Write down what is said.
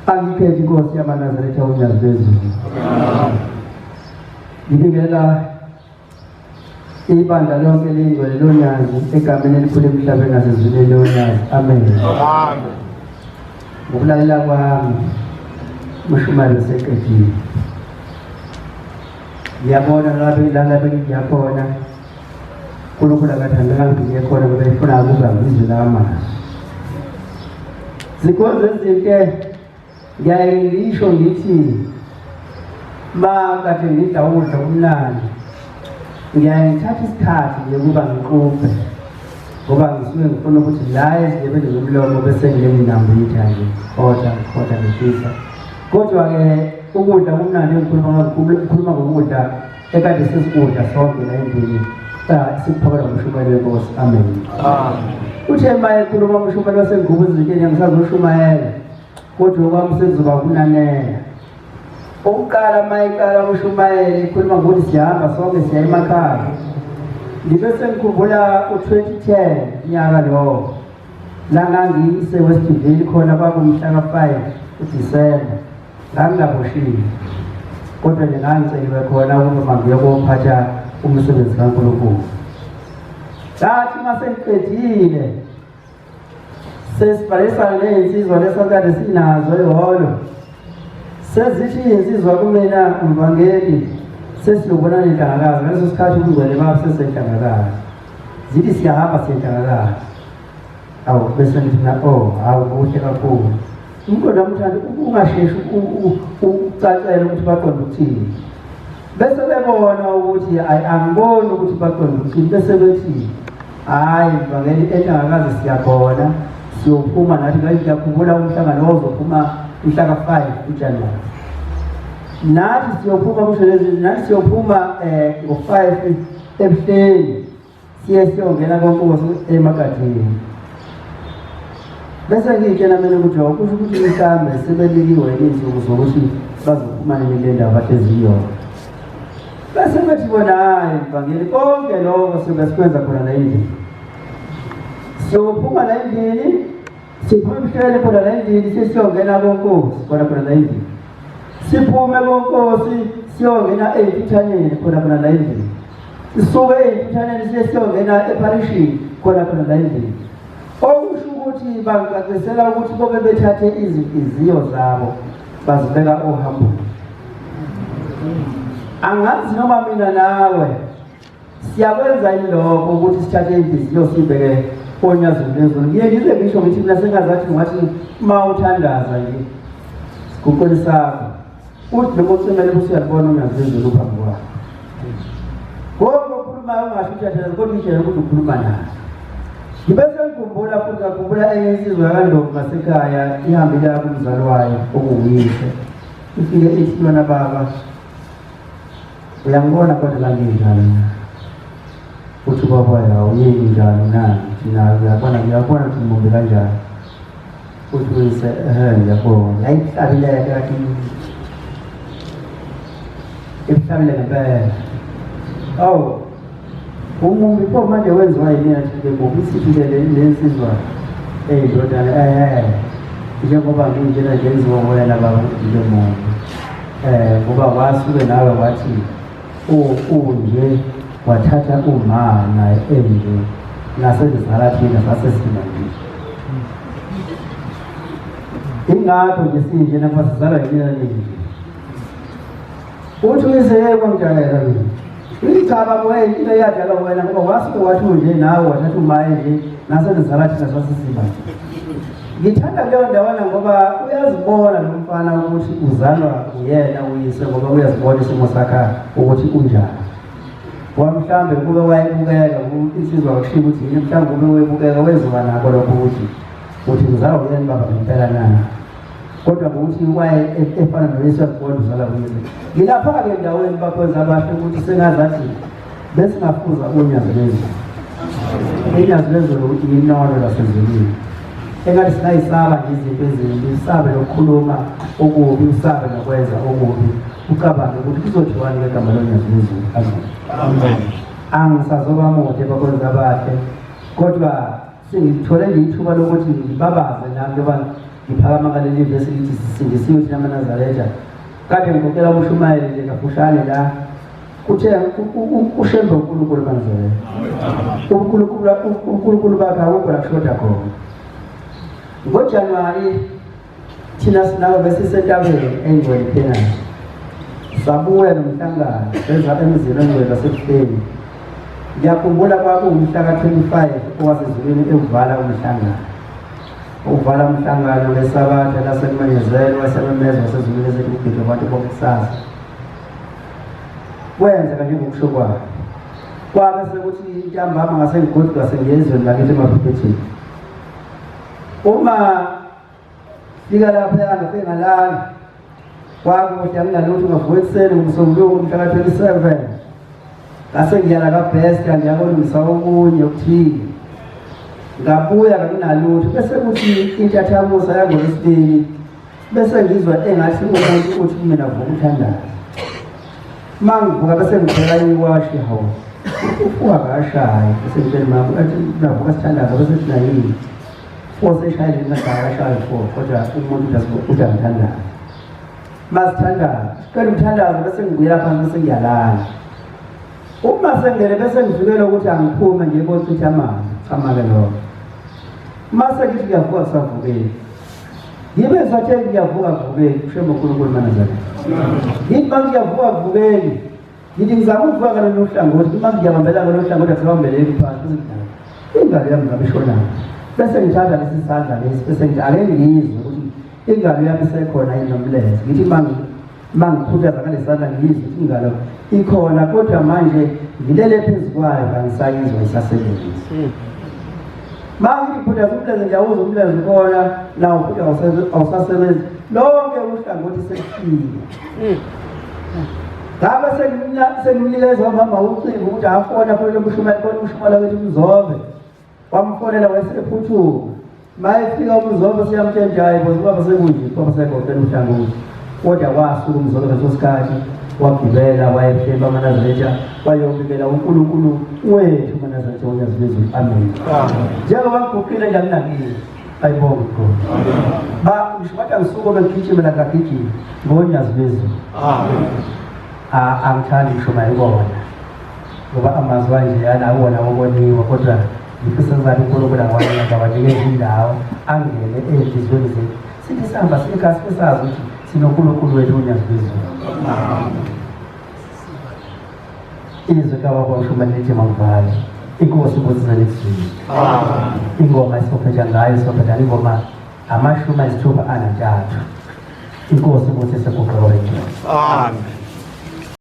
Angikhethi inkosi yamaNazaretha unyazi lwezulu. Ngibingelela ibandla lonke lingcwele lonyazi egameni elikhulu emhlabeni nasezulwini lonyazi. Amen. Amen. Ngokulalela kwami umshumayelo seqedile. Ngiyabona lapho lana bengiyakhona uNkulunkulu akathandanga ukuthi ngiye khona ngoba efuna ukuba ngizwe la mazwi. Zikhonze ezinhle ngiyaye ngisho ngithi ma kade ngidla ukudla okumnandi ngiyaye ngithathe isikhathi nje ukuba ngiquphe ngoba ngisuke ngifuna ukuthi la ezindebeni zomlomo bese ngilenginambitha nje ngikhotha ngikhotha ngifisa kodwa-ke ukudla kumnandi engikhuluma ngokudla ekade sesikudla sonke la endlini sikuphakela ngomshumayelo wenkosi. Amen. Uthe uma ekhuluma umshumayelo wasengubo izinkenya ngisazoshumayela kodwa okwami sekuzoba kunanela. Ukuqala uma eqala umshumayelo ekhuluma ngokuthi siyahamba sonke siya emakhaya. Ngibe sengikhumbula u-2010 nyaka lowo la ngangise-Westville khona kwakumhla ka-5 uDisemba. Ngangingaboshiwe kodwa nje ngangiceliwe khona ukuba mangiye kophatha umsebenzi kaNkulunkulu. Ngathi uma sengiqedile sesibhalisana ney'nsizwa lesakade sinazo ehholo sezithi iy'nsizwa kumina mvangeli sesiyobona nenhlangakazi ngaleso sikhathi ubungcwele babo sesenhlangakazi zithi siyahamba siyenhlangakazi Awu bese ngithi mina oh hawu kuhle kakhulu. Umqondo wami uthanda ungasheshi ucacele ukuthi baqonde ukuthini. Bese bebona ukuthi ayi angiboni ukuthi baqonde ukuthini bese bethi hayi mvangeli enhlangakazi siyakhona siyophuma nathi ngathi ngiyakhumbula umhlangano ozophuma mhla ka-5 kuJanuwari. Nathi siyophuma kusho lezi nathi siyophuma ngo-5 ebuhleni siye siyongena konkosi emagadini bese ngiyitshela mina ukuthi awukusho ukuthi mhlawumbe sebenikiwe iy'nsuku zokuthi bazophuma nini kule ndawo bahlezi kuyona bese bethi bona hhayi mvangeli konke lokho siyobe sikwenza khona la endlini siyophuma la endlini siphume emhlele khona la endlini sesiyongena konkosi khona khona la endlini siphume konkosi siyongena ey'ntuthaneni khona khona la endlini sisuke ey'ntuthaneni siye siyongena epharishini khona khona la endlini okusho ukuthi bangicacisela ukuthi bobe bethathe izinhliziyo zabo bazibeka ohambweni angazi noma mina nawe siyakwenza yini lokho ukuthi sithathe inhliziyo siyibeke onyazini lwezulu ngiye ngize ngisho ngithi mina sengazathi ngathi uma uthandaza nje siguqweni sakho uthi noma ucimele busuyalibona unyazi lwezulu phambi kwakho konke okhulumayo ungasho ukuthi uyathandaza kodwa itshele ukuthi ukhuluma naye ngibe sengikhumbula futhi ngakhumbula enye insizwa yakandlovu ngasekhaya ihambile yakumzali wayo okuwuyise ifike ithi yona baba Uyangibona kodwa la nginjani na? Uthi ubaba yawo yini njani na? Ngithi nayo uyabona ngiyabona ukuthi ngimumbi kanjani. Uthi uyise ehe ngiyabona. Yayihlabileke kathi ibuhlabile ngempela. Awu umumbi pho manje wenziwa yini athi ke ngoba isithi le le nsizwa eyindodana ehe njengoba nginjena nje enziwa wena baba ukuthi ngibe mumbi. Eh ngoba wasuke nawe wathi unje wathatha uma naye enje nasezizala thina sasesima nje. Ingakho nje sinje napha sizalwa yimina nje. Uthi uyise kwangijayela mina. Uyicaba kuwe into eyadala wena ngoba wasuke wathi unje nawe wathatha uma enje nasezizala thina sasesima nje. Ngithanda kuleyo ndawana ngoba uyazibona lo mfana ukuthi uzalwa uyena uyise ngoba uyazibona isimo sakhe ukuthi unjani. Ngoba mhlawumbe kube wayebukeka insizwa kushiya ukuthi yini mhlawumbe kube wayebukeka weziwa nako lokho ukuthi uthi ngizalwa uyena baba ngempela na. Kodwa ngokuthi waye efana noYesu uyazibona uzalwa uyise. Ngilapha-ke endaweni bakwenza abahle ukuthi sengazathi besingafuza unyazi lwezulu. Inyazi lwezulu yinono lasezulwini. Engathi singayisaba nje izinto ezimbi, usabe nokukhuluma okubi, usabe nokwenza okubi, ucabange ukuthi kuzothiwani ngegama lonyazi lwezulu. Amen. Amen. Angisazoba mude bakhonzi abahle, kodwa sengithole nje ithuba lokuthi ngibabaze nami njengoba ngiphakama ngaleli vesi lithi sisindisiwe thina amaNazaretha. Kade ngikhokhela umshumayeli nje kafushane la. Kuthe uShembe uNkulunkulu maNazaretha. UNkulunkulu uNkulunkulu bakhe akukho la kushoda khona. NgoJanuwari Thina sinabo besisentabeni engcwele Khenani. Sabuya nomhlangano seza emzini ongcwele wasebuhleni. Ngiyakhumbula kwakuwumhla ka-25 owasezulwini ewuvala umhlangano. Uvala umhlangano ngeSabatha lasekumenyezelwa wasememeza wasezulwini esethi kugidwe abantu bonke kusasa. Kwenzeka njengokusho kwakhe. Kwabe sekuthi ntambama ngase ngigoduka sengiyezweni lakithi emaphuphetsheni. Uma fika lapha ngafike ngalala kwakuhle anginalutho ngavuka ekuseni ngomsombuluko umhla ka-27 ngase ngiyala kabest ngiyakolungisa okunye okuthile ngabuya kanginalutho bese kuthi intathamusa yangolwesibili bese ngizwa engathi umuntu uthi kumina vuka uthandaze uma ngivuka bese ngibheka iwashi hawu ufuka kashayi bese ngitshela mama athi navuka sithandaza bese thina yini four seshayile ngingadala kashayi four kodwa umuntu uthi angithandaze masithandaza siqeda umthandazo bese ngibuyela phansi bese ngiyalala uma sengene bese ngifikela ukuthi angiphume ngiye kochitha amanzi chamake lokho uma sengithi ngiyavuka kusavukeli ngibe ngisathe ngiyavuka vukeli kushembe uNkulunkulu manazaretha ngithi uma ngiyavuka vukeli ngithi ngizama ukuvuka ngalolu hlangothi uma ngiyabambela ngalolu hlangothi akusabambeleki phansi bese ngithi ingalo yami ngabe ishonayo bese ngithatha lesi sandla lesi bese ngithi ake ngizwe ukuthi ingalo yami isekhona yini nomlenze ngithi uma ngikhuthaza ngalesandla ngiyizwe ukuthi ingalo ikhona kodwa manje ngilele phezu kwayo kangisayizwa isasebenzi uma ngithi ngikhuthaza umlenze ngiyawuzwa umlenze ukhona nawo futhi awusasebenzi lonke uhlangothi sekufile ngabe sengimnikeza umama ucingo ukuthi afone afonele umshumayeli khona umshumayeli wethu umzobe wamfonela wayesephuthuma mayefika umzobe siyamtshela nje hayi boze ubaba sekunje ubaba segoqela uhlangothi kodwa wasuka umzobe ngaleso sikhathi wagibela wayehleba amanazaretha wayobikela uNkulunkulu wethu amanazaretha onyazi lwezulu amen njengoba ngiguqile nje anginakile ayibonge Nkosi ba ngisho bathi angisuke bengigijima la ngagijima ngonyazi lwezulu amen angithandi ngisho mayikona ngoba amazwi anjeyana akuwona okoniwa kodwa ngifisa sengathi uNkulunkulu angawanika wanikeza indawo angene ey'nhliziyweni zethu sithi sihamba sikhasi sisazi ukuthi sinoNkulunkulu wethu unyazi lwezulu izwi kababa ushumayela lithi mangivale inkosi ibusise lizwi ingoma esophetha ngayo sophetha ingoma 63 inkosi ibusise guqa kwabengcwele. Amen.